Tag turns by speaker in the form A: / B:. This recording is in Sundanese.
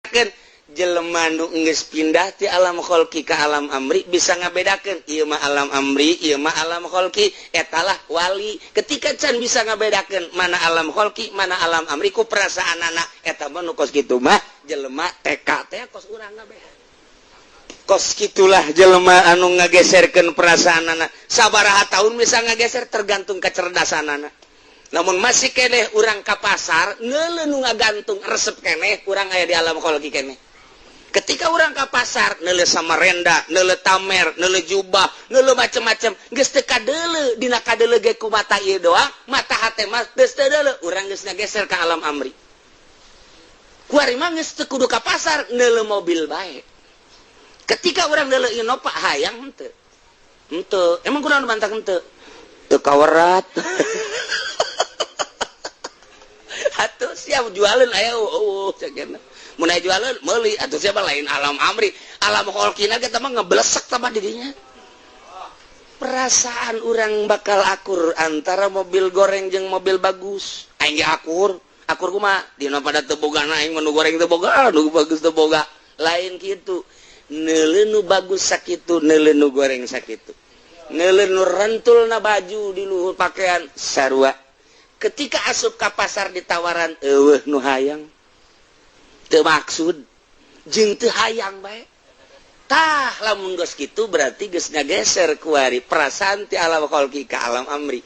A: Ngabedakeun jelema nu geus pindah ti alam kholqi ka alam amri, bisa ngabedakeun ieu mah alam amri, ieu mah alam kholqi, etalah wali. Ketika can bisa ngabedakeun mana alam kholqi, mana alam amri ku perasaan anak, eta mah nu kos kitu mah jelema TK teh kos urang kabeh. Kos kitulah jelema anu ngageserkeun perasaan anak. Sabaraha tahun bisa ngageser, tergantung kecerdasan anak. Namun masih keneh urang ka pasar neuleuh nu ngagantung, resep keneh, urang aya di alam kholqi keneh. Ketika urang ka pasar neuleuh samarenda, neuleuh tamer, neuleuh jubah, neuleuh macem-macem, geus teu kadeuleu dina kadeuleu ge ku mata ieu doang, mata hate mah geus teu deuleu, urang geus ngageser ka alam amri. Kuari mah geus teu kudu ka pasar, neuleuh mobil bae. Ketika urang neuleuh Innova, hayang henteu? Henteu. Emang kunaon bantah henteu? Teu kawerat. Atuh siap jualan aya, oh, cek mun aya jualan meuli atuh. Siapa lain alam amri, alam kholqina kita mah ngeblesek tambah dirinya. Perasaan orang bakal akur antara mobil goreng jeung mobil bagus. Aing ge akur. Akur kumaha? Dina pada teu boga, aing mah nu goreng teu boga, nu bagus teu boga. Lain kitu. Neuleuh nu bagus sakitu, neuleuh nu goreng sakitu, neuleuh nu rentulna baju di luhur pakaian sarua. Ketika asup ka pasar ditawaran, eueuh nu hayang. Teu maksud jeung teu hayang bae. Tah, lamun geus kitu berarti geus ngageser kuari perasaan ti alam kholqi ka alam amri.